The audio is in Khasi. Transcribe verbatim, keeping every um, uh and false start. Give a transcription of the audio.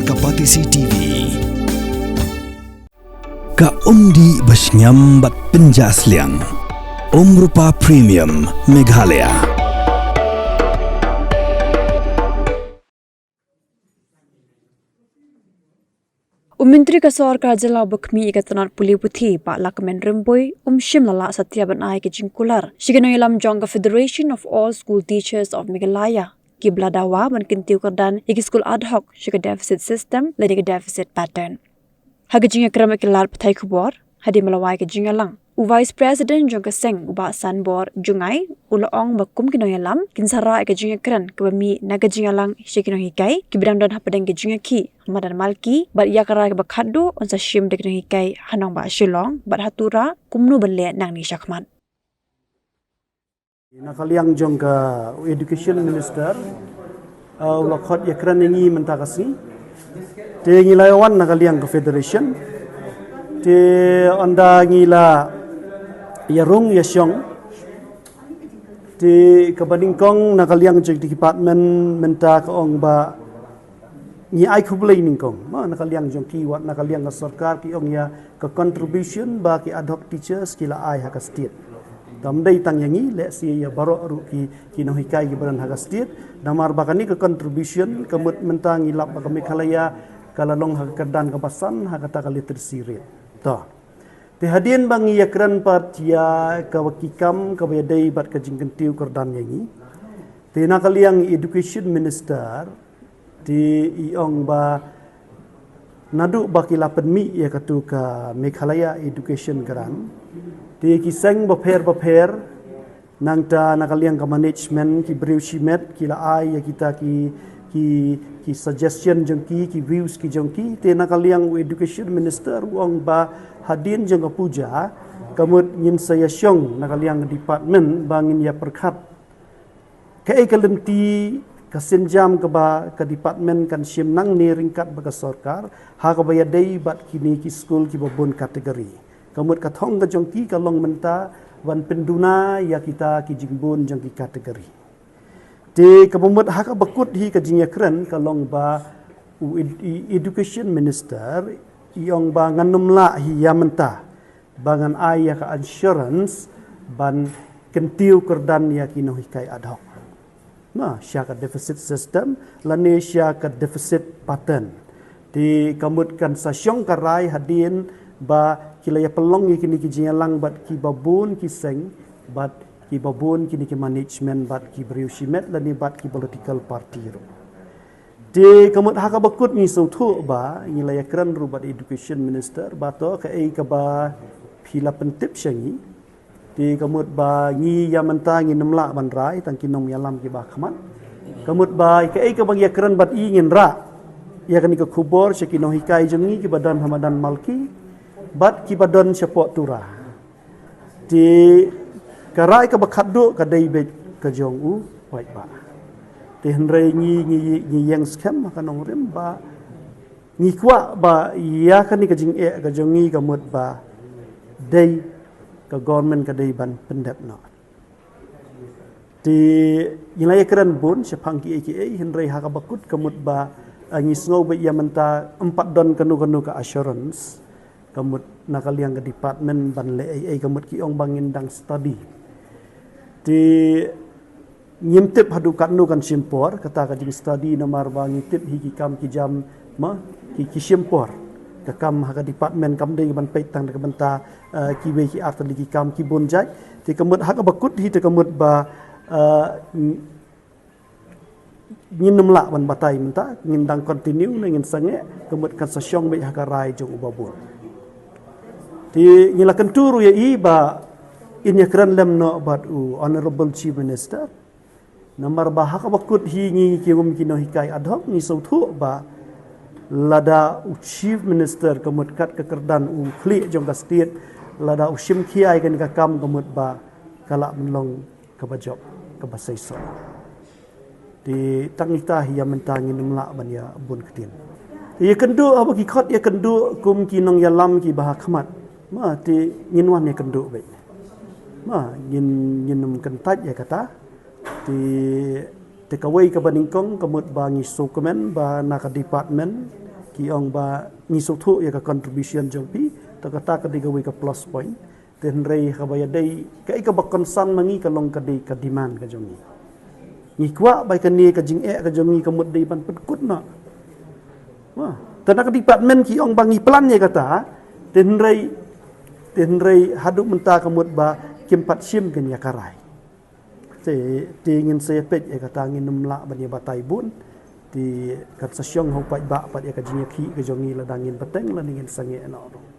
Ka Batesi T V. Ka umdih ba shngiam bad pynjah sliang. Umrupa Premium Meghalaya. U Myntri ka Sorkar Jylla uba khmih ïa ka tnat pule puthi, Bah Lahkmen Rymbui, um shym la lah satia ban ai ka jingkular sha ki nongïalam jong ka Federation of All School Teachers of Meghalaya, kiba la dawa ban kyntiew kyrdan ïa ki skul ad hoc sha ka deficit system lane ka deficit pattern. Ha ka jingïakren bad ki lad pathai khubor hadien ba la wai ka jingïalang, u Vice President jong ka seng, u Bah Sanbor Jngai, u la ong ba kum ki nongïalam kin sa rah ïa ka jingïakren kaba mih na ka jingïalang sha ki nonghikai kiba dang don hapdeng ka jingïakhih ha madan Malki, bad ïa ka rai kaba khatduh yn sa shim da ki nonghikai ha nongbah Shillong bad ha Tura kumno ban leh nangne shakhmat. Na ka liang jong ka Education Minister, uh, u la khot ïakren ïa ngi mynta ka sngi. Te ngi la ïa wan na ka liang ka Federation. Te ynda ngi la ïa rung ïa shong, te kaba nyngkong na ka liang jong ki department mynta ka ong ba ngi ai khublei nyngkong, ma, na ka liang jong ki, wat na ka liang ka sorkar, ki ong ïa ka contribution ba ki ad hoc teachers ki la ai ha ka state. Tam dei tang ïa ngi, lehse ïa baroh ruh ki, ki nonghikai kiba don ha ka state. Namar ba kane ka contribution, ka mut mynta ngi lap ba ka Meghalaya ka la long ha ka kyrdan kaba san ha kata ka literacy rate. To. Te hadien ba ngi ïakren pat ïa kaba ki kam kaba ïadei bad ka jingkyntiew kyrdan ïa ngi, te na ka liang Education Minister, te i ong ba naduh ba ki la pynmih ïa katu ka Meghalaya Education Grant, te ki seng bapher bapher, nangta na ka liang ka management, ki briew shimet ki la ai ïa kita ki, ki, ki suggestion jong ki, ki views ki jong ki. Te na ka liang u Education Minister u ong ba hadien jong ka puja, ka mut ngin sa ïa shong na ka liang department ba ngin ïa pyrkhat kaei ka lynti, ka sienjam kaba ka department kan shim nangne ryngkat bad ka sorkar ha kaba ïadei bad kine ki skul kiba bun category. Ka mut ka thong ka jong ki ka long mynta ban pynduna ïa kita ki jingbun jong ki category. Te kaba mut ha kaba kut hi ka jingïakren ka long ba u ed-, i-, Education Minister i ong ba ngan ym lah hi ïa mynta ba ngan ai ïa ka assurance ban kyntiew kyrdan ïa ki nonghikai ad hoc, na, sha ka deficit system lane sha ka deficit pattern. Te ka mut kan sa shong ka rai hadien ba ki la ïa pynlong ïa kine ki jingïalang bad kiba bun ki seng, bad kiba bun kine ki management, bad ki briew shimet lane bad ki political party ruh. Te ka mut ha kaba kut ngi sngewthuh ba ngi la ïakren ruh bad Education Minister ba to kaei kaba phi la pyntip sha ngi. Te ka mut ba ngi ïa mynta ngin ym lah ban rai tang ki nongïalam kiba khmat. Ka mut ba kaei kaba ngi ïakren bad i ngin rah ïa kane ka khubor sha ki nonghikai jong ngi kiba don ha madan Malki bad kiba don shapoh Tura. Te ka rai kaba khatduh ka dei beit ka jong u paidbah. Te hynrei ngi, ngi, ngi ïeng skhem ha ka nongrim ba ngi kwah ba ïa kane ka jingeh ka jong ngi ka mut ba dei ka government ka dei ban pyndep noh. Te ngi la ïakren bun shaphang kiei kiei, hynrei ha kaba kut ka mut ba, eh, ngi sngew ba ïa mynta ym pat don kano kano ka assurance ka mut na ka liang ka department ban leh ei ei, ka mut ki ong ba ngin dang study. Te ngim tip haduh katno kan shim por kata ka jingstudy, namar ba ngi tip hi ki kam ki jam, ma, ki, ki shim por. Ka kam ha ka department kam dei ban peit tang da ka bynta, eh, kiwei ki ar tylli ki kam ki bun jait. Te ka mut ha kaba kut hi te ka mut ba, eh, ng-, ngin ym lah ban batai mynta, ngin dang continue ne ngin sangeh, ka mut kan sa shong beit ha ka rai jong uba bun. Te ngi la kyntu ruh ïa i ba in ïakren lem noh bad u Honorable Chief Minister. Namar ba ha kaba kut hi ngi ki kum ki nonghikai ad hoc ngi sngewthuh ba lada u Chief Minister ka mut kat ka kyrdan u khlieh jong ka state, lada u shim khia ïa kane ka kam ka mut ba ka lah ban long kaba jop, kaba seisoh. Te tang ita hi ïa mynta ngin ym lah ban ïa bun ktien. Te ïa kynduh haba ki khot ïa kynduh kum ki nongïalam kiba ha khmat, ma, te ngin wan ïa kynduh beit. Ma, ngin, ngin ym kyntait ïa kata. Te, te kawei kaba nyngkong ka mut ba ngi sngewkmen ba na ka department Ki ong ba ngi sngewthuh ïa ka contribution jong phi, to kata ka dei kawei ka plus point. Te hynrei kaba ïadei kaei kaba concern ma ngi ka long ka dei ka demand ka jong ngi. Ngi kwah ba kane ka jingeh ka jong ngi ka mut dei ban pynkut noh. Wah, te na ka department ki ong ba ngi plan ïa kata, te hynrei, te hynrei haduh mynta ka mut ba kim pat shim kin ïa ka rai. Te, te ngin sa ïa peit ïa kata, ngin ym lah ban ïa batai bun. Te kan sa shong ha u paidbah pat ïa ka jingïakhih ka jong ngi lada ngin bteng lane ngin sangeh noh ruh.